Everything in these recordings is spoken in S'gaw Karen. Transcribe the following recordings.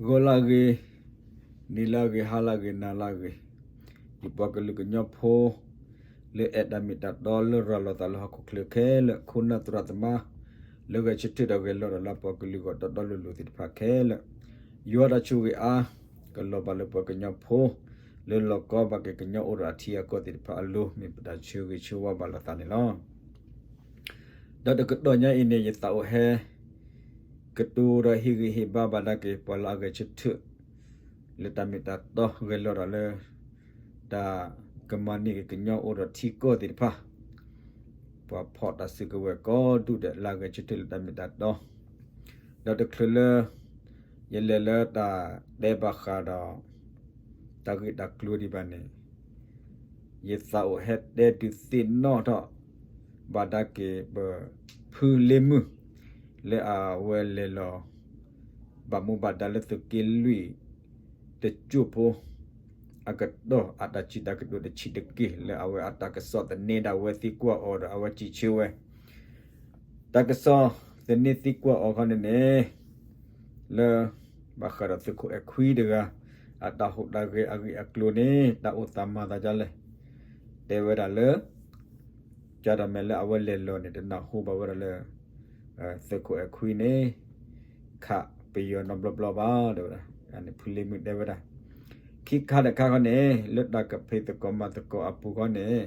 ဂီၤလၢအဂ့ၤ, နံၤလၢအဂ့ၤ, ဟါလၢအဂ့ၤ, နၤလၢအဂ့ၤ, ယပှၤကလုာ်ကညီဖိ လၢအဲၣ်တၢ်မ့ၢ်တၢ်တီ လၢရၤလီၤသးလၢဟီၣ်ခိၣ်ချၢခဲလၢာ် ခိၣ်နၢ်သရၣ်သမါ လၢဂဲၤဆၢထၢၣ်ဒီးဂဲၤလိာ်ဒီးလၢပှၤကလုာ်ဂီၢ်တီတီလိၤလိၤသ့ၣ်တဖၣ်ခဲလၢာ်, ယွၤတၢ်ဆိၣ်ဂ့ၤအါ ကလီၤဘၣ်လၢပှၤကညီဖိ လၢလီၢ်ကီဘၣ်က့ၤကညီအိၣ်ဒီးအထံအကီၢ်သ့ၣ်တဖၣ်အလိၤ မ့ၢ်ပတၢ်ဆၢဂ့ၤဆၢဝါဘၣ်လိာ်သးန့ၣ်လီၤ. ဒီးတကတီၢ်ညါအံၤန့ၣ် ယသးအိၣ်ဟဲ ကတိၤဒီးဟ့ၣ်ဂံၢ်ဟ့ၣ်ဘါဘၣ်ဒၣ်က့ၤ ပှၤလၢအဂဲၤဆၢထၢၣ် လၢတၢ်မ့ၢ်တၢ်တီ ဂဲၤလိာ်ဒီးလၢ တၢ်ကမၤန့ၢ်က့ၤကညီအိၣ်ဒီးထံကီၢ်သ့ၣ်တဖၣ်, ပှၤဖီၣ်တၢ်စုကဝဲၤကိးဒူၣ်ဒဲး လၢအဂဲၤဆၢထၢၣ်လၢတၢ်မ့ၢ်တၢ်တီ ဒီးတချုးလၢ ယလဲၤလၢတၢ်တဲဘၣ်ဃးဒီး တၢ်ဂ့ၢ်တၢ်ကျိၤဒံးဘၣ်န့ၣ် ယသးအိၣ်ဟဲတဲဒုးသ့ၣ်နီၣ်ထီၣ် ဘၣ်ဒၣ်က့ၤပဖုလ့မုၢ် လၢအဝဲလဲၤလီၤ ဘၣ်မူဘၣ်ဒါလၢသုးက့လွံၢ် တစိၢ်ဖိ အကတီၢ် အတၢ်စံးတၢ်ကတိၤတဆံးတက့ၢ် လၢအဝဲအတၢ်ကစီၣ်သန့ဒၣ်ဝဲသံကွၢ်အီၤဒီးအဝဲစံးဆၢဝဲ တၢ်ကစီၣ်သန့သံကွၢ်အီၤခီန့ၣ်န့ၣ် လၢ ဘၣ်ဃးဒီးသုးခိၣ်အဲၣ်ခွံတဂၤ အတၢ်ဟူးတၢ်ဂဲၤအဂ့ၢ်အကျိၤန့ၣ် တၢ်အိၣ်သးမၤသးဒ်လဲၣ် တဲဝဲဒၣ်လၢ ကဒီးမဲာ်လၢအဝဲလဲၤလီၤန့ၣ် တနၢ်ဟူဘၣ်ဝဲဒၣ်လၢ သုးခိၣ်အဲၣ်ခွံန့ၣ် ခးပယီၤနီတဘျီဘျီဘၣ် တဲဝဲဒၣ် အန့ၣ်ဖုလ့မုၢ်တဲဝဲဒၣ် ခံခါတခါခီန့ၣ် လၢတၢ်ကဖံးသကိးမၤသကိးအပူၤခီန့ၣ်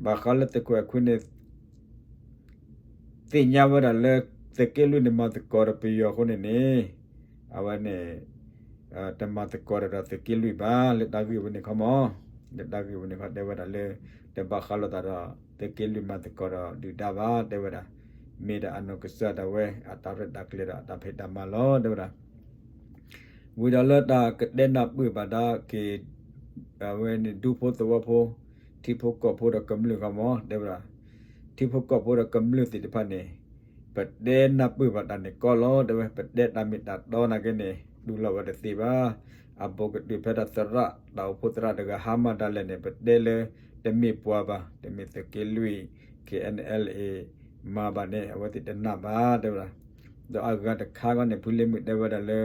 ဘၣ်ဃးလၢသုးခိၣ်အဲၣ်ခွံန့ၣ် သ့ၣ်ညါဝဲဒၣ်လၢ သုးက့လွံၢ်န့ၣ်မၤသကိးဒီးပယီၤအဃိန့ၣ်န့ၣ် အဝဲန့ၣ် တမၤသကိးဒီးသုးက့လွံၢ်ဘၣ် လၢတၢ်ဂ့ၢ်ဝဲန့ၣ်ခီမီၤ လၢတၢ်ဂ့ၢ်ဝဲန့ၣ်ခီတဲဝဲဒၣ်လၢ တဘၣ်ဃးလိာ်သးဒီး သုးက့လွံၢ်မၤသကိးဒီးဒုၣ်ဒါဘၣ် တဲဝဲဒၣ် မ့ၢ်ဒၣ်အနီၢ်ကစၢ်ဒၣ်ဝဲ အတၢ်ရဲၣ်တၢ်ကျဲၤဒီးအတၢ်ဖံးတၢ်မၤလီၤ တဲဝဲဒၣ် ဝံၤဒီးလၢတၢ်ကတဲနၢ်ပၢၢ်ဘၣ်ဒၣ်က့ၤ အဝဲန့ၣ်ဒူဖိသဝီဖိ ထံဖိကီၢ်ဖိဒီးကမျၢၢ်ခီမီၤ တဲဝဲဒၣ် ထံဖိကီၢ်ဖိဒီးကမျၢၢ်သ့ၣ်တဖၣ်န့ၣ် ပတဲနၢ်ပၢၢ်ဘၣ်တၢ်န့ၣ်ကီလီၤ တဲဝဲ ပတဲတၢ်မ့ၢ်တၢ်တီနာ်က့န့ၣ် တူၢ်လိာ်ဝဲတသ့ဘၣ် အဘူးကတုၤဖဲဒၣ်သရၣ် တၢ်အိၣ်ဖှိၣ်သရၣ်တဂၤဟါမၢ်ဒၣ်လဲာ်န့ၣ် ပတဲလၢ တမ့ၢ်ပှၤဘၣ် တမ့ၢ်သုးက့လွံၢ် KNLA မၤဘၣ်န့ၣ် အဝဲသ့ၣ်တနာ်ဘၣ် တဲဝဲဒၣ် ဒီးအဂၤတခါခီန့ၣ် ဖုလ့မုၢ်တဲဝဲဒၣ်လၢ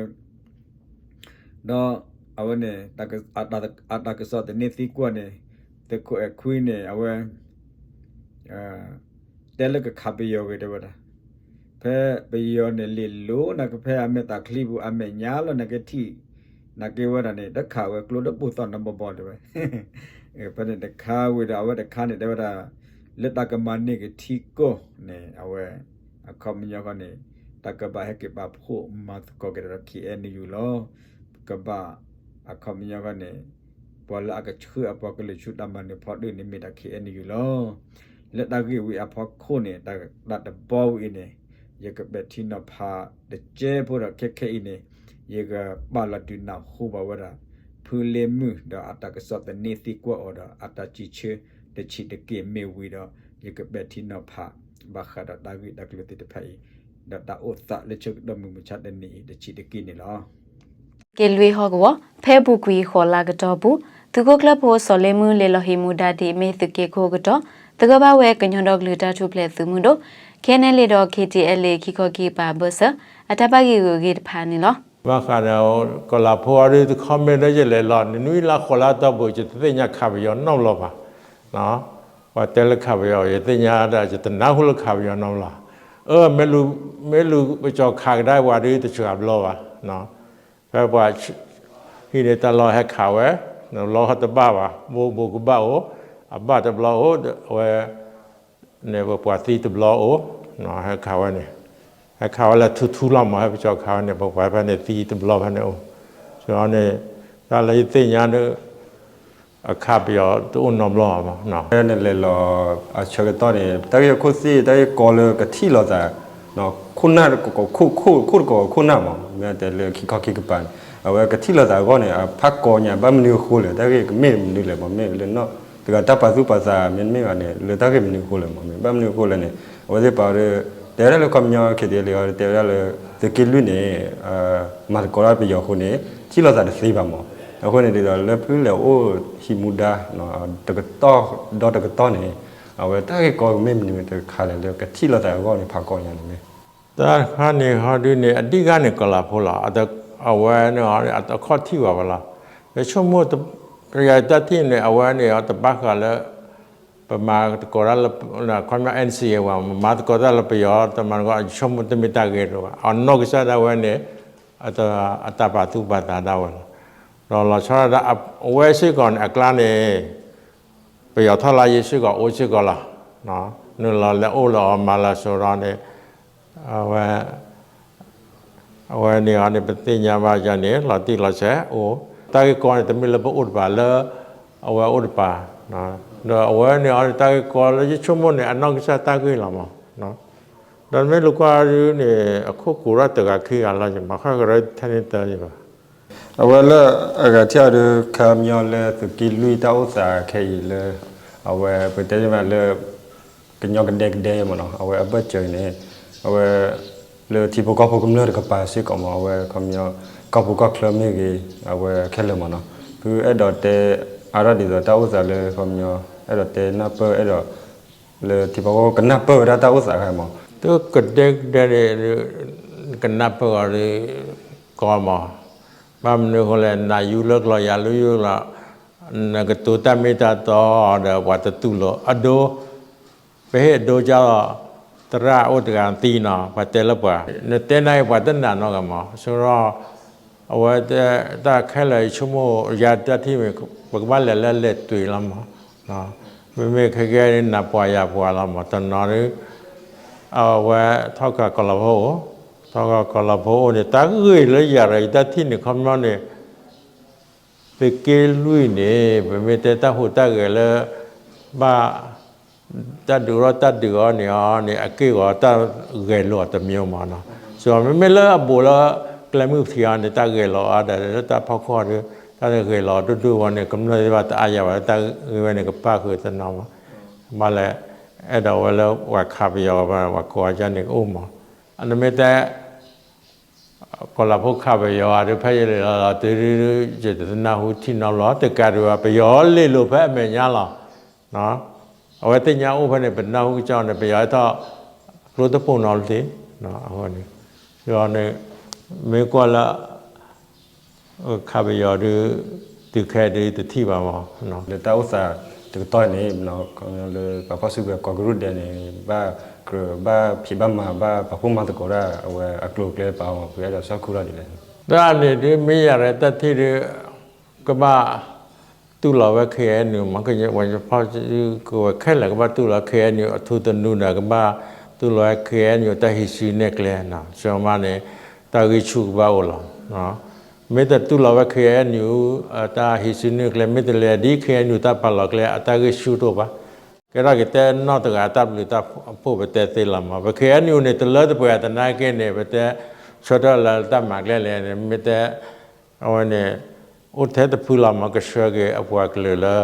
ဒီးအဝဲန့ၣ် အတၢ်ကစီၣ်သန့သံကွၢ်န့ၣ် သုးခိၣ်အဲၣ်ခွံန့ၣ် အဝဲ တဲလၢကခးပယီၤဂ့ၤတဲဝဲဒၣ် ဖဲပယီၤန့ၣ်လ့ၣ်လိၤနာ်က့ဖဲအမဲာ်သၣ်ချံပူၤ အမဲာ်ညါလီၤနာ်က့ထံၣ် နာ်က့ဝဲဒၣ်န့ၣ် တခးဝဲကျိတဘူၣ်သီၣ်နီတဘီဘီတဲဝဲ ဖဲန့ၣ်တခါဝံၤဒီးအဝဲတခါန့ၣ်တဲဝဲဒၣ် လၢတၢ်ကမၤန့ၢ်က့ၤထံကီၢ်န့ၣ် အဝဲ အခီပညီခီန့ၣ် တၢ်ကဘၣ်ဟဲက့ၤပာ်ဖှိၣ်မၤသကိးက့ၤဒီး KNU လီၤ. ကဘၣ် အခီပညီခီန့ၣ် ပှၤလၢအကဆှၢအပှၤကလုာ်ဆူတၢ်မၤနၢၤဖီတၢၣ်န့ၣ် မ့ၢ်ဒၣ် KNU လီၤ. လၢတၢ်ဂ့ၢ်ဝံၤအဖီခိၣ်န့ၣ် တၢ်တဘီဝံၤအံၤန့ၣ် ယကပဲာ်ထံနီၤဖးတကဲဖိဒီးခဲခဲအံၤန့ၣ် ယကပာ်လီၤဒုးနၢ်ဟူဘၣ်ဝဲဒၣ် ဖုလ့မုၢ်ဒီးအတၢ်ကစီၣ်သန့သံကွၢ်အီၤဒီး အတၢ်စံးဆၢတဆံးတက့ၢ်မ့ၢ်ဝံၤဒီး ယကပဲာ်ထံနီၤဖး ဘၣ်ဃးဒီးတၢ်ဂ့ၢ်တၢ်ကျိၤသ့ၣ်တဖၣ်အံၤ ဒီးတၢ်အိၣ်သးလၢဆၢကတီၢ်မုၢ်မဆါတနံၤအံၤတဆံးတက့ၢ်န့ၣ်လီၤ. က့လွံၢ်ဟီၣ်ကဝီၤ ဖဲအပူၤကွံာ်ဃိးလါကတီၢ်ပူၤ သုးခိၣ်ကျၢၢ်ဖိစီၤလ့မုၢ်လဲၤလီၤဟံးမူဒါဒ်အမ့ၢ်သုးက့ခိၣ်အကတီၢ် သဂၢၢ်ဘၣ်ဝဲကညီဒီကလုာ်တၢ်ထူၣ်ဖျဲးသုးမုၢ်ဒိၣ် ခဲနဲလ့ဒီး KTLA ခံခီခံကပၤအဘၢၣ်စၢၤ အတၢ်ဘၣ်ဂ့ၢ်ဂုာ်အဂ့ၢ်တဖၣ်န့ၣ်လီၤ. ဘၣ်ဃးဒီး ကီၤလၤဖိအီၤဒ်တခီမ့ၢ်လၢယလဲၤလီၤ နနွံလါဃိးလါတီၢ်ပူၤ ယတသ့ၣ်ညါခးပယီၤနီတဘျီဘၣ်. ပှၤတဲလၢခးပယီၤ ယသ့ၣ်ညါဒၣ် ယတနၢ်ဟူလၢခးပယီၤနီတဘျီ. အၢ မ့ၢ်လူၤ မ့ၢ်လူၤပကၠီၤခးကဒါပှၤဒ်တစှၤဘျီဘၣ်. ဖဲပှၤ ဟံးန့ၢ်တၢ်လီၢ်ဟဲခးဝဲ လီၢ်ဟီတဘၣ်ဘၣ် ဘိးဘိးကဘၣ်အိၣ် အဘၣ်တဘျီအိၣ် အဝဲ န့ၣ်ပပှၤသံတဘျီအိၣ် ဟဲခးဝဲန့ၣ် ဟဲခးဝဲလၢထူထူလီၤမး ဟဲပကၠီၤခးဝဲန့ၣ် ပပှၤဖဲန့ၣ်သံတဘျီဖဲန့ၣ်အိၣ် န့ၣ် တၢ်လၢယသ့ၣ်ညါဒီး အခးပယီၤတအိၣ်နီတဘျီဘၣ်. ဖဲနလဲၤလီၤအဆၢကတီၢ်န့ၣ် တၢ်ဂ့ၢ်ခိၣ်သ့ၣ် တၢ်ဂ့ၢ်ကီလၢကထံၣ်လိာ်သး ခိၣ်နၢ်တကီၢ် ခိၣ်တကီၢ်ခိၣ်နၢ်မး မ့ၢ်တဲလၢခံခီခံကပၤန့ၣ် အဝဲကထံၣ်လိာ်သးအဂီၢ်န့ၣ် အဖးကီညါ ဘၣ်မနုၤအဃိလဲၣ် တၢ်ဂ့ၢ်ကမ့ၢ်မနုၤလဲၣ်မး မ့ၢ်လၢနီၢ်တဂၤတၢ်ပာ်သူၣ်ပာ်သးမ့တမ့ၢ်ဘၣ်န့ၣ် လၢတၢ်ဂ့ၢ်မနုၤအဃိလဲၣ်မး မ့ၢ်ဘၣ်မနုၤအဃိလဲၣ်န့ၣ် အဝဲသ့ၣ်ပာ်ဝဲ တဲဝဲဒၣ်လၢခီပညီ KTLA တဲဝဲဒၣ်လၢ သုးက့လွံၢ်န့ၣ် မၤသကိးတၢ်ပယီၤအဃိန့ၣ် ထံၣ်လိာ်သးတသ့ဘၣ်မး အဃိန့ၣ်ဒ်သိးလၢဖုလဲၤအိၣ်ဟံးမူဒါ တကတီၢ်ဒီးတကတီၢ်န့ၣ် အဝဲတၢ်ဂ့ၢ်ကီကမ့ၢ်မနုၤတခါလဲၣ်လၢကထံၣ်လိာ်သးအဂီၢ်န့ၣ် ဖးကီညါန့ၣ်မ့ၢ် တၢ်တခါန့ၣ်ဟီဒုန့ၣ် အဓိကန့ၣ်ကီၤလၤဖိလီၤ. အဝဲန့ၣ်အီၤန့ၣ် အခီၣ်ထံးဘၣ်ဝဲလီၤ. ယဆိကမိၣ် ယတၢ်ထံၣ်န့ၣ် အဝဲန့ၣ်အီၤတဘၣ်ဃးလၢ ပမၤသကိးတၢ်လၢ ခီပညီ NCA ဝဲ မၤသကိးတၢ်လၢပယီၤ တမၤသကိး ယဆိကမိၣ်တမ့ၢ်တၢ်ဂ့ၤတအိၣ်ဘၣ်. အနီၢ်ကစၢ်ဒၣ်ဝဲန့ၣ် အတၢ်ပာ်သူၣ်ပာ်သးဒၣ်ဝဲလီၤ. ဒီးလီၤဆီဒၣ်တၢ် အဝဲစ့ၢ်ကီးန့ၣ် အကျါန့ၣ် ပယီၤထီၣ်လၢယ့ၢ်စ့ၢ်ကီးအိၣ်စ့ၢ်ကီးလီၤ. နုာ်လီၤလဲၤအိၣ်လၢအီၤမၤလၢစိၤဒီးန့ၣ် အဝဲ အဝဲန့ၣ်အီၤန့ၣ် ပသ့ၣ်ညါဘၣ်ယၤန့ၣ် လီၤတံၢ်လီၤဆဲးအိၣ်, တၢ်ဂ့ၢ်ကီန့ၣ် တမ့ၢ်လၢပအိၣ်တပၤလၢ အဝဲအိၣ်တပၤ, ဒီးအဝဲန့ၣ်အီၤန့ၣ် တၢ်ဂ့ၢ်ကီလၢယဆိကမိၣ်န့ၣ် အနီၢ်ကစၢ်တၢ်ဂ့ၢ်လီၤမး, ဒီးမ့ၢ်လိာ်ကွၢ်ဒုန့ၣ် အခိၣ်ကိးထီၣ်တဂၤခံဂၤလီၤ ယမၤဃၣ်ကရၢထဲန့ၣ်တၢ်ယဘၣ် အဝဲလၢအဂၤထံၣ်အီၤဒီး ခီပညီလၢသုးက့လွံၢ်တၢ်အိၣ်သးခဲအံၤလၢ အဝဲပတဲမးလၢ ကညီကဒဲကဒဲမးနီၤ အဝဲအဘၢၣ်စၢၤအံၤန့ၣ် အဝဲ လၢထံဖိကီၢ်ဖိကမျၢၢ်တကပၤစ့ၢ်ကီးမး အဝဲခီပညီ ကီၢ်ပူၤကီၢ်ချၢမ့ၢ်ဂ့ၤ အဝဲခဲလၢာ်မးနီၤ သုအဲၣ်ဒိးတဲအါထီၣ်ဒ်သိးတၢ်အိၣ်သးလၢခီပညီ အဲၣ်ဒိးတဲနၢ်ပၢၢ်အဲၣ်ဒိး လၢထံဖိကီၢ်ဖိကနၢ်ပၢၢ်ဝဲဒၣ်တၢ်အိၣ်သးခဲမး သုကဒဲကဒဲန့ၣ် ကနၢ်ပၢၢ်အီၤဒီး ကီမး, ဘၣ်မနုၤအဃိလဲၣ် နယူလၢကျိာ်ယလူယိလီၤ, နကတိၤတၢ်မ့ၢ်တၢ်တီဒီးပှၤတတူၢ်လိာ်အဒိ, ပဟ့ၣ်အဒိကၢ်လီၤ, သရၣ်အိၣ်တဂၤသံနီၤ ပှၤတဲလၢပှၤ, နတဲနၤအံၤပှၤတနာ်နီတဂၤမး, အဃိဒီး အဝဲတၢ်ခဲလၢာ်ယဆိကမိၣ် ယၤတၢ်ထံၣ်မ့ၢ် ပကဘၣ်လဲၤလၢလဲၤတုၤလီၤမး, မ့မ့ၢ်ခဲကဲနၤပှၤယၤပှၤလီၤမး တနီၤဒု အဝဲထီၣ်ကးကီၤလီၤဖိအိၣ်, ထီၣ်ကးကီၤလီၤဖိအိၣ်န့ၣ် တၢ်ဂ့ၢ်လၢယၤဒီးယတၢ်ထံၣ်န့ၣ် ခီပညီန့ၣ် သုးက့လွံၢ်န့ၣ် ပမ့ၢ်တဲတၢ်ဟူးတၢ်ဂဲၤလၢ ဘၣ် တၢ်ဒုးထီၣ်တၢ်ဒုးအီၤန့ၣ်အီၤန့ၣ် အက့ၢ်ဂီၤတၢ်ဂဲၤလိာ်တမျိုးမးနီၤ, စမ့မ့ၢ်လၢအဘူးလၢကျဲမုၢ်ထံးအီၤန့ၣ် တၢ်ဂဲၤလိာ်အီၤဒီးလၢတၢ်ဖီခိၣ်ဒီး တၢ်ဂဲၤလိာ်ဒိၣ်ဒိၣ်ဝဲန့ၣ် ကမျၢၢ်သ့ၣ်တဖၣ်တအါယၤဘၣ် တၢ်ဂ့ၢ်ဝဲန့ၣ် ကပၣ်ဃုာ်တနီၤမး, ဘၣ်လဲၣ် အဲၣ်ဒိးဝဲလၢပှၤခးပယီၤဘၣ် ပှၤကိးအါန့ၣ်ကအိၣ်မး, အနမ့ၢ်တဲ ကီၤလၤဖိခးပယီၤဒုး ဖဲယလဲၤလီၤလီၤတုၤဒုး ယတနၢ်ဟူထံၣ်နီတဘျီ တကးဒံးဘၣ် ပယီၤလဲၤလိာ်ဖဲအမဲာ်ညါလီၤ, အဝဲသ့ၣ်ညါအိၣ်ဖဲန့ၣ် ပနၢ်ဟူကစီၣ်န့ၣ် ပယီၤဟဲထီၣ် ကျိတပိၢ်နီတသ့, အဃိန့ၣ် ယန့ၣ် မ့ၢ်ကွၢ်လၢ ခးပယီၤဒုး တုၤခဲဒုးတထံၣ်ဘၣ်မး, လၢတၢ်အိၣ်သးတကတီၢ်န့ၣ် လၢပှၤဖီၣ်စုကဝဲၤကီးကရူၢ်ဒဲးန့ၣ် ဘၣ်ကြၢးဘၣ်ဖံးဘၣ်မၤဘၣ်ပာ်ဖှိၣ်မၤသကိးတၢ် အဝဲအကျိၤအကျဲပာ်အီၤ ပအဲၣ်ဒိးဆီၣ်ခုထီၣ်ဒ်လဲၣ်, တၢ်န့ၣ်ဒုးမ့ၢ်ယၤရဲၣ်တၢ်ထံၣ်ဒုး ကဘၣ် တူၢ်လိာ်ဝဲ KNU မ့ၢ် ကညီဖီၣ်စုကဝဲၤခဲလၢာ် ကဘၣ်တူၢ်လိာ် KNU အထူသနူဒီး ကဘၣ်တူၢ်လိာ်ဝဲ KNU တၢ်ဟံးစုနဲၣ်ကျဲနီၤ, ဆိကမိၣ်န့ၣ် တၢ်ဂံၢ်ဆူၣ်ကဘၣ်အိၣ်လီၤ. မ့ၢ်တတူၢ်လိာ်ဝဲ KNU တၢ်ဟံးစုနဲၣ်ကျဲ မ့ၢ်တလဲၤဒ် KNU တၢ်ပာ်လီၤကျဲ အတၢ်ဂံၢ်ဆူၣ်တအိၣ်ဘၣ်. ကဲထီၣ်က့ၤတဲနီၢ်တဂၤတၢ်ဘျုးတၢ်ဖှိၣ်ပတဲသ့လီၤမး, ပ KNU န့ၣ် တလၢတပှဲၤသနာ်က့န့ၣ် ပတဲဆၢထၢၣ်လၢတၢ်မၤကျဲလဲၣ်န့ၣ် မ့ၢ်တဲ အဝဲန့ၣ် အိၣ်ထဲတဖုလီၤမး ကဆှၢက့ၤအပှၤကလုာ်လၢ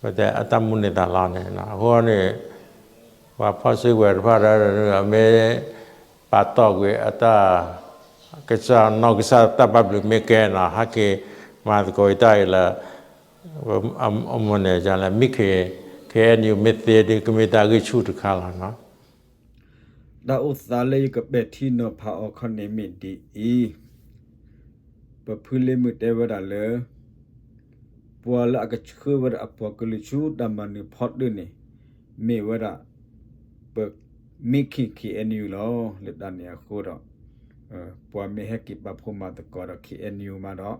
ပတဲအတၢ်မူန့ၢ်သးလီၤန့ၣ်, အဃိန့ၣ် ပှၤဖီၣ်စုကဝဲၤတဖၣ်ဒီး မ့ၢ်ပာ်တီၢ်ကွံာ်အတၢ် ကစၢ်နီၢ်ကစၢ်တၢ်ဘၣ်ဘျုးမ့ၢ်ကဲနီၤ ဟဲက့ၤမၤသကိးတၢ်အံၤလၢ အမ့ၢ်န့ၣ် မ့ၢ် KNU မ့ၢ်သ့ဒုး ကမ့ၢ်တၢ်ဂံၢ်ဆူၣ်တခါလီၤနီၤ. တၢ်အိၣ်သးလၢယကပဲာ်ထံနီၤဖးအီၤခီန့ၣ်မ့ၢ်ဒ်အံၤ, ပဖုလ့မုၢ်တဲဝဲဒၣ်လၢ ပှၤလၢအကဆှၢဝဲဒၣ်အပှၤကလုာ်ဆူတၢ်မၤနၢၤဖီတၢၢ်န့ၣ် မ့ၢ်ဝဲဒၣ် ပမ့ၢ်ခံ KNU လီၤ. လၢတၢ်န့ၣ်အဃိဒီး ပှၤမ့ၢ်ဟဲက့ၤပာ်ဖှိၣ်မၤသကိးဒီး KNU မးဒီး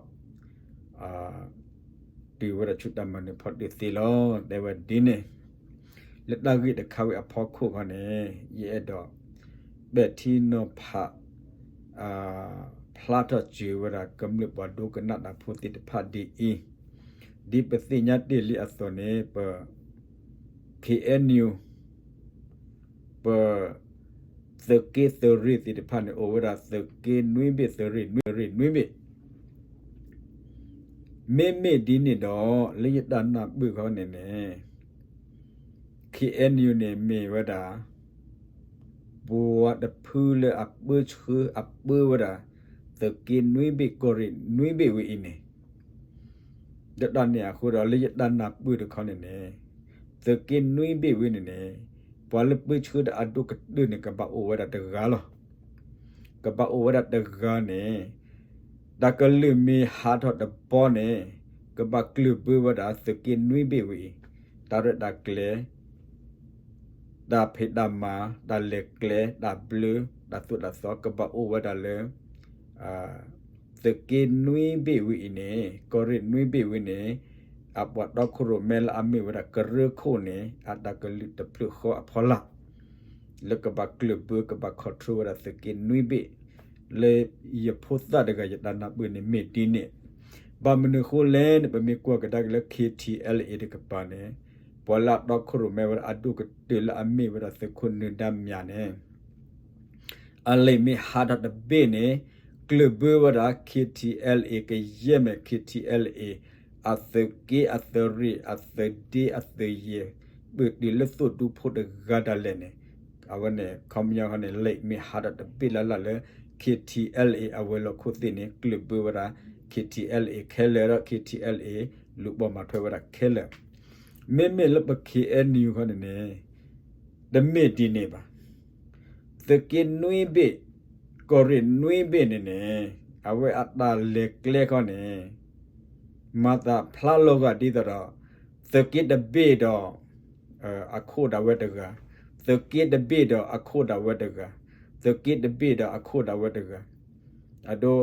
တုၤဝဲဒၣ်ဆူတၢ်မၤနၢၤဖီတၢၢ်သ့လီၤ တဲဝဲဒ်န့ၣ်, လၢတၢ်ဂ့ၢ်တခါဝံၤအဖီခိၣ်ခီန့ၣ် ယအဲၣ်ဒိး ပဲာ်ထံနီၤဖး ဖျါထီၣ်စၢၤဝဲဒၣ်ကမျၢၢ်ပှၤဒိကနၣ်တၢ်ဖိသ့ၣ်တဖၣ်ဒ်အံၤ, ဒ်ပသ့ၣ်ညါတ့ၢ်လံအသိးန့ၣ် ပ KNU ပ သုးက့သုးရ့ၣ်သ့ၣ်တဖၣ်န့ၣ် အိၣ်ဝဲဒၣ်သုးက့နွံဘ့ၣ် သုးရ့ၣ်နွံဘ့ၣ် မ့မ့ၢ်ဒ်န့ၣ်ဒီး လၢယတၢ်နၢ်ပၢၢ်ခီန့ၣ်န့ၣ် KNU န့ၣ်မ့ၢ်ဝဲဒၣ် ပှၤတဖုလၢအပၢဆှၢအပၢဝဲဒၣ် သုးက့နွံဘ့ၣ်ကီၢ်ရ့ၣ်နွံဘ့ၣ်ဝဲအံၤန့ၣ် ဒီးတၢ်န့ၣ်အဃိဒီးလၢယတၢ်နၢ်ပၢၢ်တခီန့ၣ်န့ၣ် သုးက့နွံဘ့ၣ်ဝဲန့ၣ်န့ၣ် ပှၤလၢပၢဆှၢတၢ်အဒိၣ်ကတၢၢ်န့ၣ် ကဘၣ်အိၣ်ဝဲဒၣ်တဂၤလီၤ. ကဘၣ်အိၣ်ဝဲဒၣ်တဂၤန့ၣ် တၢ်ကလုၢ်မ့ၢ်ဟးထီၣ်တဘီန့ၣ် ကဘၣ်ကျၢၢ်ဘၢဝဲဒၣ်သုးက့နွံဘ့ၣ်ဝဲအံၤ, တၢ်ရဲၣ်တၢ်ကျဲၤ တၢ်ဖံးတၢ်မၤ တၢ်လဲၤကျဲ တၢ်ဘျၢ တၢ်သိၣ်တၢ်သီ ကဘၣ်အိၣ်ဝဲဒၣ်လၢ သုးက့နွံဘ့ၣ်ဝဲအံၤန့ၣ် ကီၢ်ရ့ၣ်နွံဘ့ၣ်ဝဲန့ၣ် အပှၤတီခိၣ်ရိၣ်မဲလၢအမ့ၢ်ဝဲဒၣ်ကရၢခိၣ်န့ၣ် အတၢ်ကလုၢ်တဖျၢၣ်ဃီအဖီလာ် လၢကဘၣ်ကျၢၢ်ဘၢ ကဘၣ် control ဝဲဒၣ်သုးက့နွံဘ့ၣ် လၢယဖိသၣ်တဂၤယတၢ်နၢ်ပၢၢ်န့ၣ်မ့ၢ်ဒ်န့ၣ်, ဘၣ်မနုၤအဃိလဲၣ်န့ၣ် ပမ့ၢ်ကွၢ်ကဒါက့ၤလၢ KTLA တကပၤန့ၣ် ပှၤလၢအတီခိၣ်ရိၣ်မဲဝဲဒၣ်အဒိၣ်ကတၢၢ်လၢအမ့ၢ်ဝဲဒၣ်သုးခိၣ်နၢၤဒါမၠးန့ၣ် အလံာ်မ့ၢ်ဟးထီၣ်တဘ့ၣ်န့ၣ် ကျၢၢ်ဘၢဝဲဒၣ် KTLA ကယဲၢ်မဲာ် KTLA အသုးက့အသုးရ့ၣ် အသုးဒ့အသုးယဲၢ် ပၢၢ်တုၤလၢသိၣ်ဒူဖိတဂၤဒၣ်လဲာ်န့ၣ် အဝဲန့ၣ် ခီပညီဃီန့ၣ် လံာ်မ့ၢ်ဟးထီၣ်တဘ့ၣ်လၢ်လၢ်လၢ KTLA အဝဲၤလီၢ်ခိၣ်သ့ၣ်န့ၣ် ကျၢၢ်ဘၢဝဲဒၣ် KTLA ခဲလၢာ်ဒီး KTLA လူၤပိာ်မၤထွဲဝဲဒၣ်ခဲလၢာ်, မ့မ့ၢ်လၢပ KNU ဃီန့ၣ်န့ၣ် တမ့ၢ်ဒ်န့ၣ်ဘၣ်. သုးက့နွံဘ့ၣ် ကီၢ်ရ့ၣ်နွံဘ့ၣ်န့ၣ်န့ၣ် အဝဲအတၢ်လဲၤကျဲခီန့ၣ် မၤသးဖျါလီၤဂာ်ဒ်သိးဒီး သုးက့တဘ့ၣ်ဒီး အခိၣ်ဒၣ်ဝဲတဂၤ, သုးက့တဘ့ၣ်ဒီးအခိၣ်ဒၣ်ဝဲတဂၤ, သုးက့တဘ့ၣ်ဒီးအခိၣ်ဒၣ်ဝဲတဂၤ, အဒိ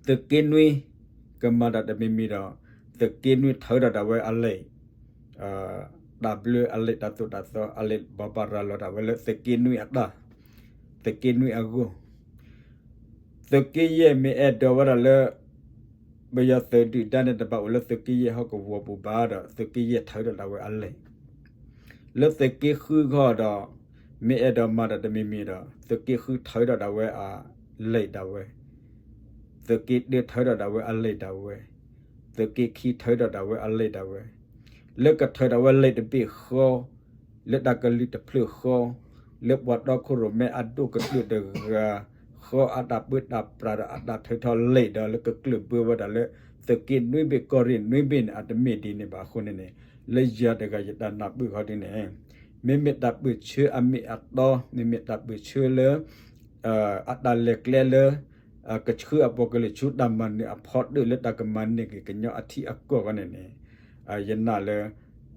သုးက့နွံ ကမၤတၢ်တမံၤမံၤဒီး သုးက့နွံထုးထီၣ်ဒၣ်ဝဲအလံာ် တၢ်ဘျၢအလံာ်တၢ်သိၣ်တၢ်သီ အလံာ်ဘၣ်ဘၣ်ရၤလီၤဒၣ်ဝဲလၢသုးက့နွံအတၢ်, သုးက့နွံအဂီၢ်, သုးက့ယဲၢ်မ့ၢ်အဲၣ်ဒိးဝဲဒၣ်လၢ ပယီၤသုးဒုၣ်ဒါန့ၣ် တဘၣ်အိၣ်လၢသုးက့ယဲၢ်ဟီၣ်ကဝီၤပူၤဘၣ်ဒီး သုးက့ယဲၢ်ထုးထီၣ်ဒၣ်ဝဲအလံာ် လၢသုးက့ဃုခီဒီး မ့ၢ်အဲၣ်ဒိးမၤတၢ်တမံၤမံၤဒီး သုးက့ဃုထုးထီၣ်ဒၣ်ဝဲအလံာ်ဒၣ်ဝဲ, သုးက့တၢထုးထီၣ်ဒၣ်ဝဲအလံာ်ဒၣ်ဝဲ, သုးက့ခံထုးထီၣ်ဒၣ်ဝဲအလံာ်ဒၣ်ဝဲ, လၢကထုးဒၣ်ဝဲလံာ်တဘ့ၣ်ဃီ လၢတၢ်ကလုၢ်တဖျၢၣ်ဃီ လၢပှၤတီခိၣ်ရိၣ်မဲအဒိၣ်ကတၢၢ်တဂၤ ဃီအတၢ်ပၢတၢ်ပြးဒီးအတၢ်ထုးထီၣ်လံာ်ဒီး လၢကကျၢၢ်ဘၢဝဲဒၣ်လၢ သုးက့နွံဘ့ၣ်ကီၢ်ရ့ၣ်နွံဘ့ၣ်န့ၣ် အတမ့ၢ်ဒ်န့ၣ်ဘၣ်အဃိန့ၣ်န့ၣ် လၢယၤတဂၤယတၢ်နၢ်ပၢၢ်ဃီဒ်န့ၣ် မ့မ့ၢ်တၢ်ပၢၢ်ဆၢအမ့ၢ်အတီ မ့မ့ၢ်တၢ်ပၢၢ်ဆၢလၢ အတၢ်လဲၤကျဲလၢ ကဆှၢအပှၤကလုာ်ဆူတၢ်မၤနၢၤအဖီတၢၣ်လၢတၢ်ကမၤန့ၢ်က့ၤကညီအထံအကီၢ်ဃီန့ၣ်န့ၣ် ယနာ်လၢ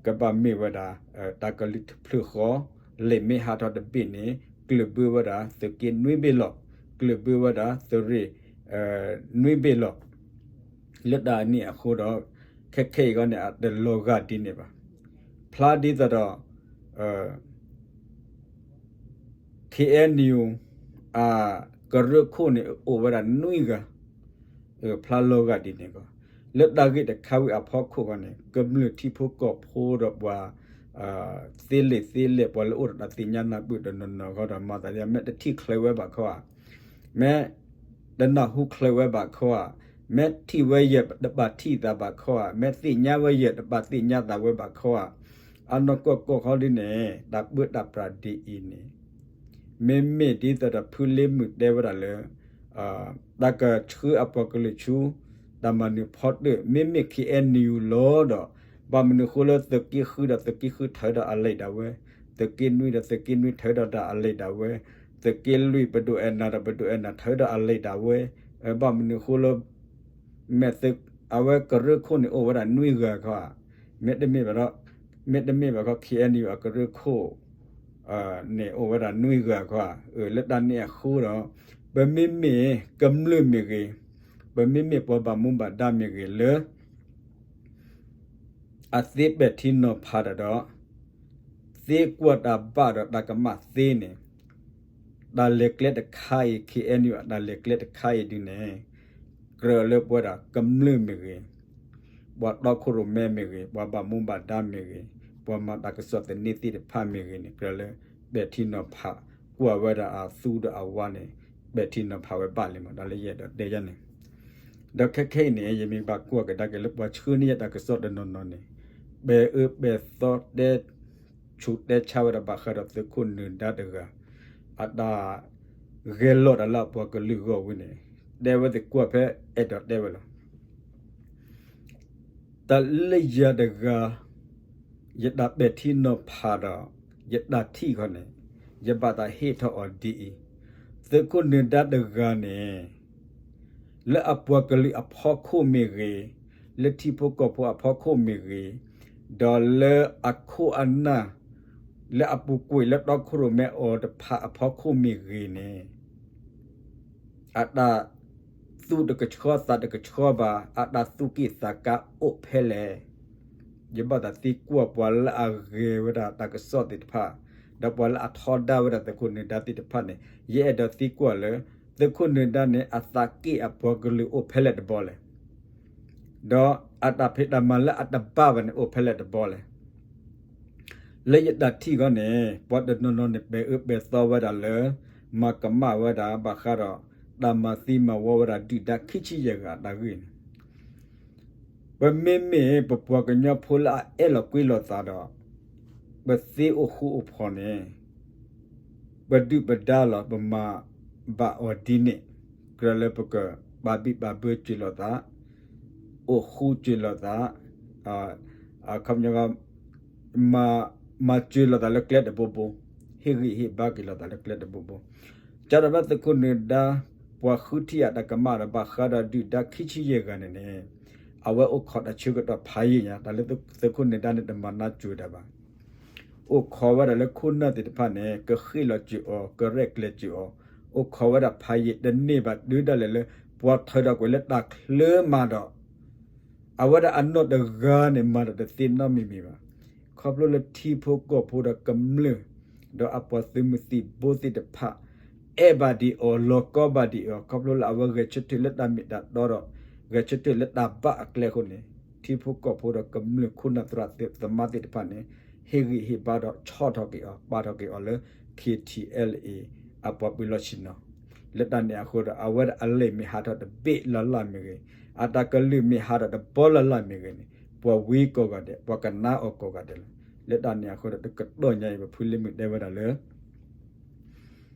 ကဘၣ်မ့ၢ်ဝဲဒၣ် တၢ်ကလုၢ်တဖျၢၣ်ဃီ လံာ်မ့ၢ်ဟးထီၣ်တဘ့ၣ်န့ၣ် ကျၢၢ်ဘၢဝဲဒၣ်သုးက့နွံဘ့ၣ်လီၤ. ကျၢၢ်ဘၢဝဲဒၣ်သုးရ့ၣ် နွံဘ့ၣ်လီၤ. လၢတၢ်န့ၣ်အဃိဒီး ခဲခဲအံၤဃီန့ၣ် အတလီၤဂာ်ဒ်န့ၣ်ဘၣ်. ဖျါဒ်သိးဒီး KNU အကရၢခိၣ်န့ၣ် အိၣ်ဝဲဒၣ်နွံဂၤ ဖျါလီၤဂာ်ဒ်န့ၣ်ကီး, လၢတၢ်ဂ့ၢ်တခါဝံၤအဖီခိၣ်ဃီန့ၣ် ကမျၢၢ်ထံဖိကီၢ်ဖိဒီးပှၤ သ့လံာ်သ့လဲၢ် ပှၤလၢအိၣ်ဒီးတၢ်သ့ၣ်ညါနၢ်ပၢၢ်တနီၤနီၤဃီဒီး မၤသးဒ် မ့ၢ်တထံၣ်ချုးဝဲဘၣ်ခီဧါ, မ့ၢ်တနၢ်ဟူချုးဝဲဘၣ်ခီဧါ, မ့ၢ်ထံၣ်ဝဲယဲၢ်တဘၣ်ထံၣ်သးဘၣ်ခီဧါ, မ့ၢ်သ့ၣ်ညါဝဲယဲၢ်တဘၣ်သ့ၣ်ညါသးဝဲဘၣ်ခီဧါ, အနီၢ်ကီၢ်ကီၢ်ခီဒ်န့ၣ် တၢ်ပၢတၢ်ပြးဒ်အံၤန့ၣ် မ့မ့ၢ်ဒ်သိးဒီးဖုလ့မုၢ်တဲဝဲဒၣ်လၢ တၢ်ကဆှၢအပှၤကလုာ်ဆူ တၢ်မၤနၢၤဖီတၢၣ် မ့မ့ၢ် KNU လီၤဒီး ဘၣ်မနုၤဃိလၢသုးက့ဃုဒီးသုးက့ဃုထုးဒီးအလံာ်ဒၣ်ဝဲ, သုးက့နွံဒီးသုးက့နွံထုးဒီးအလံာ်ဒၣ်ဝဲ, သုးက့လွံၢ်ပဒိၣ်အဲၣ်နၤဒီးပဒိၣ်အဲၣ်နၤထုးဒီးအလံာ်ဒၣ်ဝဲ, ဘၣ်မနုၤဃိလၢ မဲာ်သုး အဝဲကရၢခိၣ်န့ၣ်အိၣ်ဝဲဒၣ်နွံဂၤခီဧါ, မ့တမ့ၢ်ဘၣ်ဒီး မ့တမ့ၢ်ဘၣ်ခီ KNU အကရၢခိၣ် န့ၣ်အိၣ်ဝဲဒၣ်နွံဂၤခီဧါ, လၢတၢ်န့ၣ်အဃိဒီး ပမ့မ့ၢ်ကမျၢၢ်မ့ၢ်ဂ့ၤ, ပမ့မ့ၢ်ပှၤဘၣ်မူဘၣ်ဒါမ့ၢ်ဂ့ၤလၢ အသ့ပဲာ်ထံနီၤဖးတၢ်ဒီး သ့ကွၢ်တၢ်ဘၣ်ဒီးတၢ်ကမၣ်သ့န့ၣ် တၢ်လဲၤကျဲတခါအံၤ KNU အတၢ်လဲၤကျဲတခါအံၤဒ်န့ၣ် ကြၢးလၢပဝဲဒၣ်ကမျၢၢ်မ့ၢ်ဂ့ၤ, ပှၤတီခိၣ်ရိၣ်မဲမ့ၢ်ဂ့ၤ, ပှၤဘၣ်မူဘၣ်ဒါမ့ၢ်ဂ့ၤ, ပှၤမၤတၢ်ကစီၣ်သန့သ့ၣ်တဖၣ်မ့ၢ်ဂ့ၤန့ၣ် ကြၢးလၢပဲာ်ထံနီၤဖး ကွၢ်ဝဲဒၣ်အသူဒီးအဝါန့ၣ် ပဲာ်ထံနီၤဖးဝဲဘၣ်လံမး တၢ်လၢယအဲၣ်ဒိးတဲယၤန့ၣ် ဒီးခဲခဲအံၤန့ၣ် ယမ့ၢ်ဘၣ်ကွၢ်ကဒါက့ၤလၢပှၤဆှၢန့ၢ်ယၤတၢ်ကစီၣ်တနီၤနီၤန့ၣ် ပဲာ်အၢပဲာ်သီတဲ ဆူးတဲဆါဝဲဒၣ်ဘၣ်ဃးဒီးသုးခိၣ်နၢၤဒါတဂၤ အတၢ်ဂဲၤလိာ်တၢ်လၢအပှၤကလုာ်ဂီၢ်ဝံၤန့ၣ် တဲဝဲသ့ၣ်ကွၢ်ဖဲအဲၣ်ဒိးတဲဝဲလီၤ. တၢ်လၢယၤတဂၤ ယတၢ်ပဲာ်ထံနီၤဖးဒီး ယတၢ်ထံၣ်ခီန့ၣ် ယဘၣ်သးဟ့ၣ်ထီၣ်အီၤဒ်အံၤ, သုးခိၣ်နၢၤဒါတဂၤန့ၣ် လၢအပှၤကလုာ်အဖီခိၣ်မ့ၢ်ဂ့ၤ, လၢထံဖိကီၢ်ဖိအဖီခိၣ်မ့ၢ်ဂ့ၤ, ဒီးလၢအခိၣ်အနၢ် လၢအပူၤကွံာ်လၢတီခိၣ်ရိၣ်မဲအီၤတဖၣ်အဖီခိၣ်မ့ၢ်ဂ့ၤန့ၣ် အတၢ်သူၣ်တကဆှီသးတကဆှီဘၣ်, အတၢ်သူၣ်က့ၣ်သးကါအိၣ်ဖဲလဲၣ်. ယဘၣ်သးသံကွၢ်ပှၤလၢအဂဲၤဝဲဒၣ်တၢ်ကစီၣ်သ့ၣ်တဖၣ်, ဒီးပှၤလၢအထီဒါဝဲဒၣ်သုးခိၣ်နၢၤဒါသ့ၣ်တဖၣ်န့ၣ် ယအဲၣ်ဒိးသံကွၢ်လၢ သုးခိၣ်နၢၤဒါန့ၣ် အသးက့ၣ်အပှၤကလုာ်အိၣ်ဖဲလဲၣ်တဘီလဲၣ်. ဒီးအတၢ်ဖံးတၢ်မၤလၢအတဘၣ်ဘၣ်န့ၣ်အိၣ်ဖဲလဲၣ်တဘီလဲၣ်. လၢယတၢ်ထံၣ်အဂီၢ်န့ၣ် ပှၤတနီၤနီၤန့ၣ် ပဲာ်အၢပဲာ်သီဝဲဒၣ်လၢ မၤကမၣ်ဝဲဒၣ်ဘၣ်ဃးဒီး တၢ်မၤသံမၤဝီဝဲဒၣ်ဒုၣ်ဒါခံဆံယဲၢ်ဂၤအတၢ်ဂ့ၢ်န့ၣ် ပမ့မ့ၢ်ပပှၤကညီဖိလၢအအဲၣ်လီၤကွံလီၤသးဒီး ပသ့အိၣ်ဃူအိၣ်ဖိးန့ၣ် ပဒုၣ်ပဒါလီၤ ပမၤဘၣ်အီၤဒ်န့ၣ် ကြၢးလၢပကပာ်ဘံၣ်ပာ်ဘၢစၢၤလိာ်သး, အိၣ်ဃူစၢၤလိာ်သး, အခီပညီ မၤစၢၤလိာ်သးလၢကျဲတဘိဘိ, ဟ့ၣ်ဂံၢ်ဟ့ၣ်ဘါက့ၤလိာ်သးလၢကျဲတဘိဘိ, ကဒီးဘၣ်သုးခိၣ်နၢၤဒါ ပှၤဃုထံၣ်အတၢ်ကမၣ်ဒီးဘၣ်ဃးဒီးဒုၣ်ဒါခံဆံယဲၢ်ဂၤန့ၣ်န့ၣ် အဝဲအိၣ်ခိးတၢ်ဆၢကတီၢ်ဖးယံာ်ညါ တၢ်လၢသုးခိၣ်နၢၤဒါန့ၣ် တမၤနၢ်စၢၤဒၣ်ဘၣ် အိၣ်ခိးဝဲဒၣ်လၢခိၣ်နၢ်သ့ၣ်တဖၣ်န့ၣ် ကဃ့ၢ်လီၤစၢၤအီၤ ကရဲၣ်ကျဲၤစၢၤအီၤ, အိၣ်ခိးဝဲဒၣ်ဖးယံာ်တန့ၢ်ဘၣ် တုၤဒၣ်လဲာ်လၢ ပှၤထၢထီၣ်ကွံာ်လၢတၢ်ချၢမၤဒီး အဝဲဒၣ်အနီၢ်တဂၤန့ၣ် မၤတၢ်တသ့နီတမံၤမံၤဘၣ်. ခီဖျိလၢထံဖိကီၢ်ဖိဒီးကမျၢၢ် ဒီးအပှၤသုးမုၢ်သံၣ်ဘိသ့ၣ်တဖၣ် အဲၣ်ဘၣ်ဒံးအီၤ လီၤကီဘၣ်ဒံးအီၤ ခီဖျိလၢအဝဲဂဲၤဆၢထၢၣ်လၢတၢ်မ့ၢ်တၢ်တီဒီး ဂဲၤဆၢထၢၣ်လၢတၢ်ဘၣ်အကျဲအဃိန့ၣ် ထံဖိကီၢ်ဖိဒီးကမျၢၢ်ခိၣ်နၢ်သရၣ်သမါသ့ၣ်တဖၣ်န့ၣ် ဟ့ၣ်ဂံၢ်ဟ့ၣ်ဘါဒီးဆီၣ်ထီၣ်က့ၤအီၤ ပာ်ထီၣ်က့ၤအီၤလၢ ခ့ထံအဲလ်အ့ အပှၤပၢၤလီၢ်ဆ့ၣ်နီၤ လၢတၢ်န့ၣ်အဃိဒီး အဝဲဒၣ်အလဲၤမ့ၢ်ဟးထီၣ်တဘ့ၣ်လၢ်လၢ်မ့ၢ်ဂ့ၤ, အတၢ်ကလုၢ်မ့ၢ်ဟးထီၣ်တဘီလၢ်လၢ်မ့ၢ်ဂ့ၤန့ၣ် ပှၤဝံကိးဂၤဒဲး ပှၤကနၣ်အီၤကိးဂၤဒဲးလီၤ. လၢတၢ်န့ၣ်အဃိဒီး တကတီၢ်ညါအံၤ ပဖုလ့မုၢ်တဲဝဲဒၣ်လၢ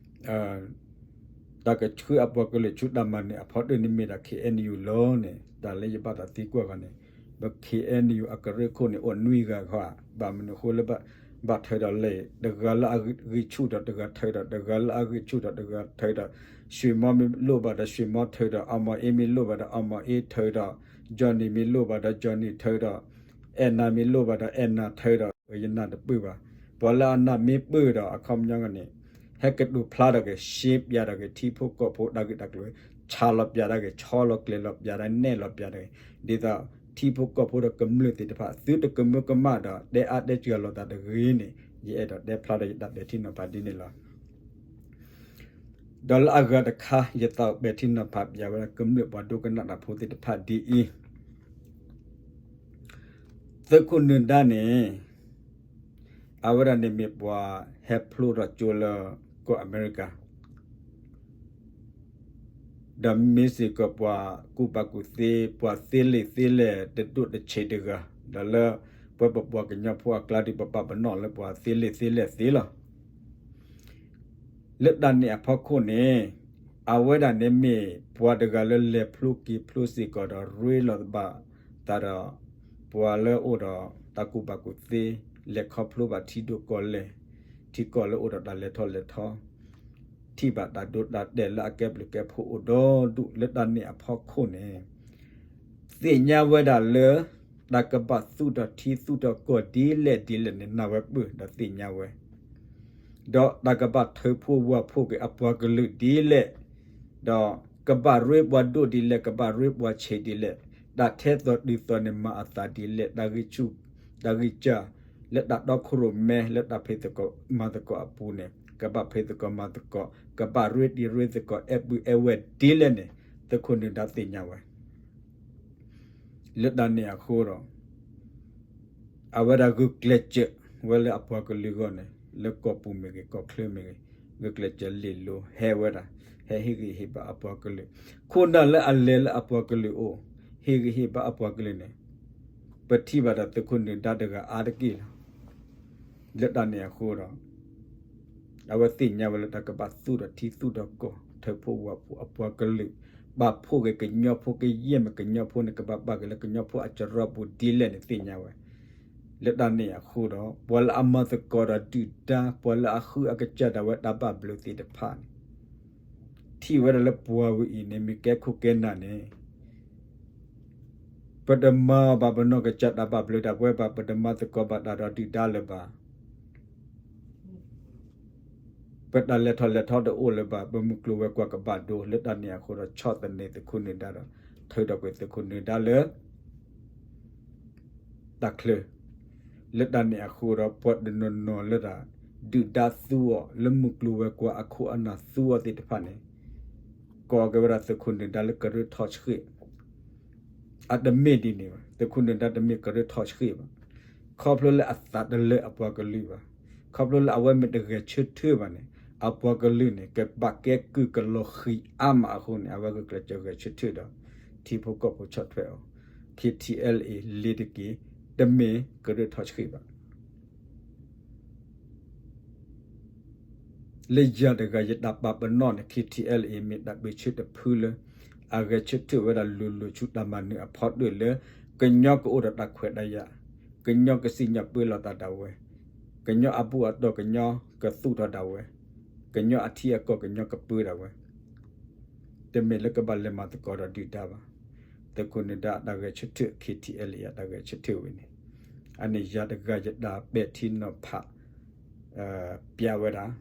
တၢ်ကဆှၢအပှၤကလုာ်ဆူတၢ်မၤနၢၤအဖီတၢၢ်န့ၣ်မ့ၢ်ဒၣ် ခ့ၣ်အဲၣ်ယူၣ် လီၤန့ၣ် တၢ်လၢယဘၣ်သးသံကွၢ်ဂီၢ်န့ၣ် ပ ခ့ၣ်အဲၣ်ယူၣ် အကရၢခိၣ်န့ၣ် အိၣ်နွံဂၤဃီဧါ, ဘၣ်မနုၤအဃိလၢ ဘၣ်ထၢဒီးလဲၣ်, တဂၤလၢအဂံၢ်ဆူၣ်ဒီးတဂၤထၢဒီး တဂၤလၢအဂံၢ်ဆူၣ်ဒီးတဂၤထၢဒီး, ရွှေမော မ့ၢ်လိၣ်ဘၣ်ဒီး ရွှေမော ထၢဒီး, အောင်မောင်အေး မ့ၢ်လိၣ်ဘၣ်ဒီး အောင်မောင်အေး ထၢဒီး, Johnny မ့ၢ်လိၣ်ဘၣ်ဒီး Johnny ထၢဒီး, အဲၣ်နၤ မ့ၢ်လိၣ်ဘၣ်ဒီး အဲၣ်နၤ ထၢဒီး, ယနၢ်တပၢၢ်ဘၣ်. ပှၤလၢအနၢ်မ့ၢ်ပၢၢ်ဒီး အခီပညီန့ၣ် ဟဲကတိၤဖျါထီၣ်က့ၤ ရှင်းပြထီၣ်က့ၤ ထံဖိကီၢ်ဖိတၢ်ဂ့ၢ်တၢ်ကျိၤ, ဆါလီၤပြတၢ်က့ၤ, ဆီလီၤကျဲၤလီၤပြတၢ်, နဲၣ်လီၤပြတၢ်က့ၤ, ဒ်သိး ထံဖိကီၢ်ဖိဒီးကမျၢၢ်သ့ၣ်တဖၣ် သုတကမၢကမၣ်ဒီး တဲအါတဲစှၤလိာ်သးတဂ့ၤန့ၣ် ယအဲၣ်ဒိးတဲဖျါဒီးယတၢ်ပဲာ်ထံနီၤဖးဒ်န့ၣ်လီၤ. ဒီးလၢအဂၤတခါ ယသးအိၣ်ပဲာ်ထံနီၤဖးပၠးဝဲဒၣ် ကမျၢၢ်ပှၤဒိကနၣ်တၢ်ဖိသ့ၣ်တဖၣ်ဒ်အံၤ, သုးခိၣ်နၢၤဒါန့ၣ် အဝဲဒၣ်န့ၣ်မ့ၢ်ပှၤဟဲဖျိထီၣ်ကၠိလၢကီၢ်အမဲရကၤ ဒီးမ့ၢ်စ့ၢ်ကီးပှၤကူၣ်ဘၣ်ကူၣ်သ့ ပှၤသ့လံာ်သ့လဲၢ်တဒိၣ်တဆံးတဂၤ, ဒီးလၢပပပှၤကညီဖိအကျါဒုး ပပာ်ပနီၣ်လၢပှၤသ့လံာ်သ့လဲၢ်သ့လီၤ. လၢတၢ်န့ၣ်အဖီခိၣ်န့ၣ် အဝဲဒၣ်န့ၣ်မ့ၢ်ပှၤတဂၤလၢလဲၤဖျိက့ၤဖျိစ့ၢ်ကီးဒီး ရ့လိာ်ဘၣ်သးဒီး ပှၤလၢအိၣ်ဒီးတၢ်ကူၣ်ဘၣ်ကူၣ်သ့ လဲၤခီဖျိဘၣ်ထံဒိၣ်ကီၢ်လဲၢ်, ထံကီၢ်လၢအိၣ်ဒီးတၢ်လဲၤထီၣ်လဲၤထီ, ထံၣ်ဘၣ်တၢ်ဒိတၢ်တဲာ်လၢအကဲဘျုးကဲဖှိၣ်အိၣ်ဒီဒူၣ် လၢတၢ်န့ၣ်အဖီခိၣ်န့ၣ် သ့ၣ်ညါဝဲဒၣ်လၢ တၢ်ကဘၣ်သူၣ်ထီၣ်ထံသူၣ်ထီၣ်ကီၢ်ဒ်လဲၣ်ဒ်လဲၣ်န့ၣ် နာ်ဝဲပၢၢ်ဒီးသ့ၣ်ညါဝဲ, ဒီးတၢ်ကဘၣ်ထၢဖှိၣ်ဝၢ်ဖှိၣ်က့ၤအပှၤကလုာ်ဒ်လဲၣ်, ဒီးကဘၣ်ရ့ပှၤဒိၣ်ဒ်လဲၣ်, ကဘၣ်ရ့ပှၤဆံးဒ်လဲၣ်, တၢ်ထဲသိးတုၤသိးန့ၣ် မၤအသးဒ်လဲၣ်, တၢ်ဂံၢ်ဆူၣ် တၢ်ဂံၢ်စၢ် လၢတၢ်တီခိၣ်ရိၣ်မဲ လၢတၢ်ဖံးသကိးမၤသကိးအပူၤန့ၣ် ကဘၣ်ဖံးသကိးမၤသကိး, ကဘၣ်ရ့တံၤရ့သကိး အဲၣ်ပုၢ်အဲၣ်ဝဲၢ်ဒ်လဲၣ်န့ၣ် သုးခိၣ်နၢၤဒါသ့ၣ်ညါဝဲ လၢတၢ်န့ၣ်အဃိဒီး အဝဲဒၣ်ဂုာ်ကျဲးစၢးဝဲလၢအပှၤကလုာ်အဂီၢ်န့ၣ် လၢကီၢ်ပူၤမ့ၢ်ဂ့ၤ ကီၢ်ချၢမ့ၢ်ဂ့ၤ ဂုာ်ကျဲးစၢးလ့ၢ်လိၤ ဟဲဝဲဒၣ် ဟဲဟ့ၣ်ဂံၢ်ဟ့ၣ်ဘါအပှၤကလုာ်, ခိၣ်နၢ်လၢအလဲၤလၢအပှၤကလုာ်အအိၣ် ဟ့ၣ်ဂံၢ်ဟ့ၣ်ဘါအပှၤကလုာ်န့ၣ် ပထံၣ်ဘၣ်ဒီးသုးခိၣ်နၢၤဒါတဂၤအါတက့ၢ်လီၤ. လၢတၢ်န့ၣ်အဃိဒီး အဝဲသ့ၣ်ညါဝဲလၢတၢ်ကဘၣ်သူၣ်ထီၣ်ထံသူၣ်ထီၣ်ကီၢ် ထၢဖှိၣ်ဝၢ်ဖှိၣ်အပှၤကလုာ်, ပာ်ဖှိၣ်က့ၤကညီဖိ ကယဲၢ်မ့ၢ်ကညီဖိန့ၣ် ကဘၣ်ပာ်က့ၤလၢကညီဖိအစရီပူၤဒ်လဲၣ်န့ၣ်သ့ၣ်ညါဝဲ, လၢတၢ်န့ၣ်အဃိဒီး ပှၤလၢအမၤသကိးဒီးဒုၣ်ဒါ ပှၤလၢအဃုအကစၢ်ဒၣ်ဝဲတၢ်ဘၣ်ဘျုးသ့ၣ်တဖၣ်န့ၣ် ထံ ထံၣ်ဝဲဒၣ်လၢပှၤဝဲအံၤန့ၣ် မ့ၢ်ကဲခိၣ်ကဲနၢ်န့ၣ် ပတမၤဘၣ်ပနီၢ်ကစၢ်တၢ်ဘၣ်ဘျုးတၢ်ဘှဲဘၣ်, ပတမၤသကိးဘၣ်တၢ်ဒီးဒုၣ်ဒါလၢၤဘၣ်. ပတၢ်လဲၤထီၣ်လဲၤထီတအိၣ်လၢၤဘၣ်, ပမုၢ်ကျိၤဝဲၤကွာ်ကဘၣ်ဒိ လၢတၢ်န့ၣ်အဃိဒီး ဆီၣ်သနံးသုးခိၣ်နၢၤဒါဒီး ထုးထီၣ်ကွံာ်သုးခိၣ်နၢၤဒါလၢ တၢ်ချၢ, လၢတၢ်န့ၣ်အဃိဒီး ပှၤတနီၤနီၤလၢတၢ် ဒုၣ်ဒါသူအီၤ လၢမုၢ်ကျိၤဝဲၤကွာ်အခိၣ်အနၢ်သူအီၤသ့ၣ်တဖၣ်န့ၣ် ကိးက့ၤဝဲဒၣ်သုးခိၣ်နၢၤဒါလၢကရၢထီၣ်ဆှံ, အတမ့ၢ်ဒ်န့ၣ်ဘၣ်, သုးခိၣ်နၢၤဒါတမ့ၢ်ကရၢထီၣ်ဆှံဘၣ်. ခီဖျိလၢအသးတလၢအပှၤကလုာ်ဘၣ်, ခီဖျိလၢအဝဲမ့ၢ်တဂဲၤဆၢထၢၣ်ဘၣ်န့ၣ် အပှၤကလုာ်န့ၣ် ကဘၣ်ကဲကုၢ်ကလီၤဃံၤအါမးအဃိန့ၣ် အဝဲဂုာ်ကျဲးစၢးဂဲၤဆၢထၢၣ်ဒီး ထံဖိကီၢ်ဖိဆီၣ်ထွဲအီၤ, KTLA လ့ၤတက့ၢ်, တမ့ၢ်ကရၢထီၣ်ဆှံဘၣ်. လၢယၤတဂၤယတၢ်ပာ်ပနီၣ်န့ၣ် KTLA မ့ၢ်တၢ်ပၢၢ်ဆၢတဖုလၢ အဂဲၤဆၢထၢၣ်ဝဲဒၣ်လိၤလိၤဆူတၢ်မၤနၢၤအဖီတၢၣ်လၢ ကညီကအိၣ်ဒီးတၢ်ခွဲးတၢ်ယာ်, ကညီကစံၣ်ညီၣ်ပၢလီၤသးဒၣ်ဝဲ, ကညီအဘူၣ်အတီၢ်ကညီကသူၣ်ထီၣ်ဒၣ်ဝဲ, ကညီအထံအကီၢ်ကညီကပၢဒၣ်ဝဲ တမ့ၢ်လၢကဘၣ်လဲၤမၤသကိးဒီးဒုၣ်ဒါဘၣ်. သုးခိၣ်နၢၤဒါအတၢ်ဂဲၤဆၢထၢၣ် KTLA အတၢ်ဂဲၤဆၢထၢၣ်ဝဲန့ၣ် အန့ၣ်ယၤတဂၤယတၢ်ပဲာ်ထံနီၤဖး ပျးဝဲဒၣ်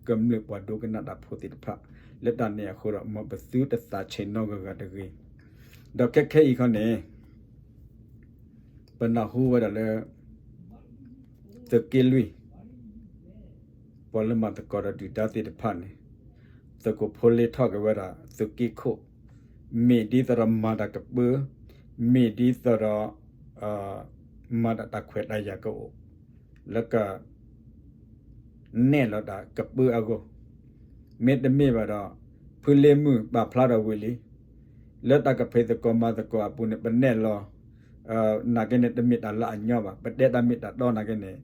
ကမျၢၢ်ပှၤဒိကနၣ်တၢ်ဖိသ့ၣ်တဖၣ် လၢတၢ်န့ၣ်အဃိဒီး မ်ပသုတသးဆံးနီတဂၤဂၤတဂ့ၤ. ဒီးခဲခဲအံၤခီန့ၣ် ပနၢ်ဟူဝဲဒၣ်လၢ သုးက့လွံၢ် ပှၤလၢမၤသကိးဒီးဒုၣ်ဒါသ့ၣ်တဖၣ်န့ၣ် သုးခိၣ်ဖိလ့ထီၣ်က့ၤဝဲဒၣ်သုးက့ခိၣ်, မ့ၢ်ဒ်သိးဒီးမၤတၢ်ကပၢ, မ့ၢ်ဒ်သိးဒီး မၤတၢ်တၢ်ခွဲးတၢ်ယာ်ကအိၣ် လၢက နဲၣ်လီၤတၢ်ကပၢအဂီၢ်, မ့တမ့ၢ်ဘၣ်ဒီး ဖုလ့မုၢ်ပာ်ဖျါထီၣ်ဝံၤလံ လၢတၢ်ကဖံးသကိးမၤသကိးအပူၤန့ၣ် ပနဲၣ်လီၤ နာ်က့န့ၣ် တမ့ၢ်တၢ်လၢအညီဘၣ်, ပတဲတၢ်မ့ၢ်တၢ်တီနာ်က့န့ၣ်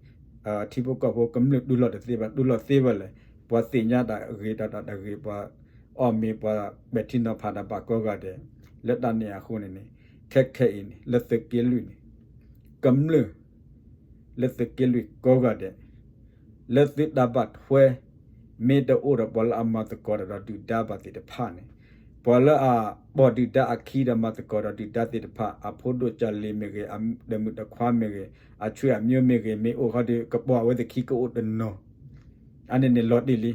ထံဖိကီၢ်ဖိကမျၢၢ်တူၢ်လိာ်တသ့ဘၣ်, တူၢ်လိာ်သ့ဝဲလဲၣ်, ပှၤသ့ၣ်ညါတၢ်ဂ့ၤတၢ်တၢ်တဂ့ၤ, ပှၤအီၣ်မ့ၤ ပှၤပဲာ်ထံနီၤဖးတၢ်ဘၣ်ကိးဂၤဒဲး, လၢတၢ်န့ၣ်အဃိန့ၣ်န့ၣ် ခဲခဲအံၤန့ၣ် လၢသုးက့လွံၢ်န့ၣ် ကမျၢၢ် လၢသုးက့လွံၢ်ကိးဂၤဒဲး လၢသုတၢ်ဘၣ်ထွဲ မ့ၢ်တအိၣ်ဒီးပှၤလၢအမၤသကိးတၢ်ဒီးဒုၣ်ဒါဘၣ်သ့ၣ်တဖၣ်န့ၣ်, ပှၤလၢအပိာ်ဒုၣ်ဒါအခံဒီးမၤသကိးဒီးဒုၣ်ဒါသ့ၣ်တဖၣ် အဖိဒိၣ်ကၢ်လံၤမ့ၢ်ဂ့ၤ, အတမုာ်တခွါမ့ၢ်ဂ့ၤ, အဆွေအမျိုးမ့ၢ်ဂ့ၤ, မ့ၢ်အိၣ်ဃီဒီး ကပိာ်အဝဲသ့ၣ်ခံကအိၣ်တနီၤ အန့ၣ်န့ၣ်လီၤတံၢ်လံ.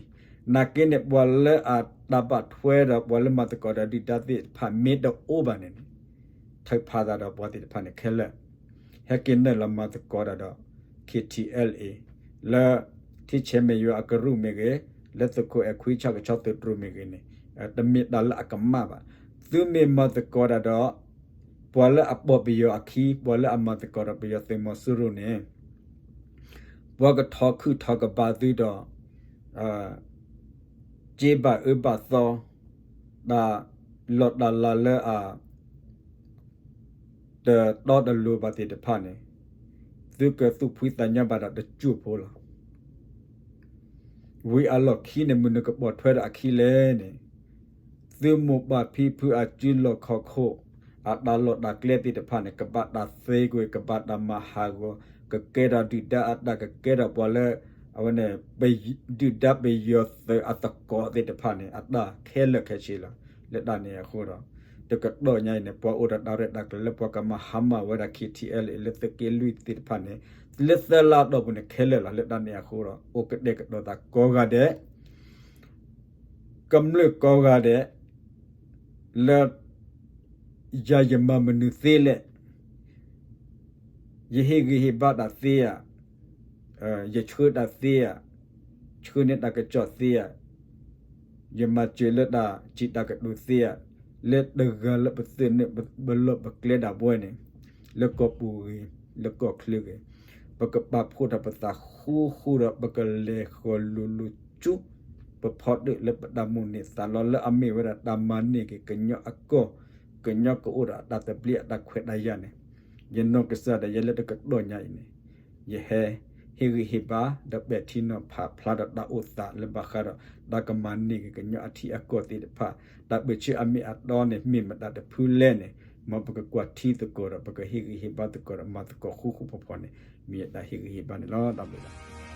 နာ်က့န့ၣ် ပှၤလၢအတၢ်ဘၣ်ထွဲဒီးပှၤလၢမၤသကိးဒီးဒုၣ်ဒါသ့ၣ်တဖၣ်မ့ၢ်တအိၣ်ဘၣ်န့ၣ်န့ၣ် ထုးဖးသးဒီးပှၤသ့ၣ်တဖၣ်န့ၣ်ခဲလၢာ် ဟဲက့ၤနုာ်လီၤမၤသကိးတၢ်ဒီး ခ့ထံအဲလ်အ့ လၢ ထံဆဲးမဲာ်ယွၤအကရူၢ်မ့ၢ်ဂ့ၤ, လၢသုးခိၣ်အဲၣ်ခွံဆၣ်ကဆီသုးတြိၤမ့ၢ်ဂ့ၤန့ၣ် တမ့ၢ်တၢ်လၢအကမၣ်ဘၣ်. သုမ့ၢ်မၤသကိးတၢ်ဒီး ပှၤလၢအပိာ်ပယီၤအခံ, ပှၤလၢအမၤသကိးဒီးပယီၤသုးမီၤစိရိၤန့ၣ် ပှၤကထီခုၣ်ထီကဘါသုဒီး က့ဘၣ်အၢဘၣ်သီ တၢ်လီၢ်တၢ်လၤလၢအ တတီတလိၤဘၣ်သ့ၣ်တဖၣ်န့ၣ် သုကသူၣ်ဖှံသးညီဘၣ်ဒီးတစိၢ်ဖိလီၤ. ဝံၤအလီၢ်ခံန့ၣ် မနုၤကပိာ်ထွဲဒီးအခံလဲၣ်န့ၣ် သုမိၢ်ပၢ်ဖံဖုအစုလီၢ်ခီၣ်ခိၣ် အတၢ်လီၢ်တၢ်ကျဲသ့ၣ်တဖၣ်န့ၣ် ကဘၣ်တၢ်သ့ကွံာ် ကဘၣ်တၢ်မၤဟးဂီၤ ကကဲထီၣ်ဒုၣ်ဒါအတၢ် ကကဲထီၣ်ပှၤလၢ အဝဲန့ၣ် ဒုၣ်ဒါပယီၤသုးအသကိးသ့ၣ်တဖၣ်န့ၣ် အတၢ်ခဲလၢာ်ခဲဆ့လီၤ. လၢတၢ်န့ၣ်အဃိဒီး တကတီၢ်ညါအံၤန့ၣ် ပှၤအိၣ်ဒီးတၢ်ရဲၣ်တၢ်ကျဲၤလၢပှၤကမၤဟါမၢ်ဝဲဒၣ် ခ့ထံအဲလ်အ့ လၢသုးက့လွံၢ်သ့ၣ်တဖၣ်န့ၣ် လၢသၢလါအတီၢ်ပူၤန့ၣ်ခဲလၢာ်လီၤ. လၢတၢ်န့ၣ်အဃိဒီး အိၣ်ကတဲာ်ကတီၤသးကိးဂၤဒဲး ကမျၢၢ်ကိးဂၤဒဲး လၢ ယၤယမၤမနုၤသ့လဲၣ်, ယဟ့ၣ်ဂံၢ်ဟ့ၣ်ဘါတၢ်သ့ဧါ, ယဆှၢတၢ်သ့ဧါ, ဆှၢန့ၢ်တၢ်ကစီၣ်သ့ဧါ, ယမၤစၢၤလၢတၢ်စံးတၢ်ကတိၤသ့ဧါ, လၢတဂၤလၢပသုးန့ၣ်ပလီၢ်ပကျဲဒၣ်ဝဲန့ၣ် လၢကီၢ်ပူၤဂ့ၤ လၢကီၢ်ချၢဂ့ၤ ပကပာ်ဖှိၣ်ထီၣ်ပသးဃူဃူဒီး ပကလဲၤဃီၤလိၤလိၤဆူ ပဖီတၢၣ်လၢပတၢ်မိၣ်န့ၢ်သးလီလၢအမ့ၢ်ဝဲဒၣ်တၢ်မၤန့ၢ်က့ၤကညီအကီၢ်, ကညီကအိၣ်ဒီးအတၢ်သဘျ့အတၢ်ခွဲးတၢ်ယာ်န့ၣ်, ယနီၢ်ကစၢ်ဒၣ်ယဲလၢတကတီၢ်ညါအံၤန့ၣ်, ယဟဲဟ့ၣ်ဂံၢ်ဟ့ၣ်ဘါဒီးပဲာ်ထံနီၤဖးဖျါဒီးတၢ်အိၣ်သးလၢဘၣ်ဃးဒီး တၢ်ကမၤန့ၢ်က့ၤကညီအထံအကီၢ်သ့ၣ်တဖၣ်, တၢ်ပၢၢ်ဆၢအမ့ၢ်အတီန့ၣ် မ့ၢ်မတၤတဖုလဲၣ်န့ၣ်, မ်ပကကွၢ်ထံသကိးဒီး ပကဟ့ၣ်ဂံၢ်ဟ့ၣ်ဘါသကိးဒီး မၤသကိးဃူဃူဖိးဖိးန့ၣ် မ့ၢ်ယတၢ်ဟ့ၣ်ဂံၢ်ဟ့ၣ်ဘါန့ၣ်လီၤ. တၢ်ဘျုးလီၤ.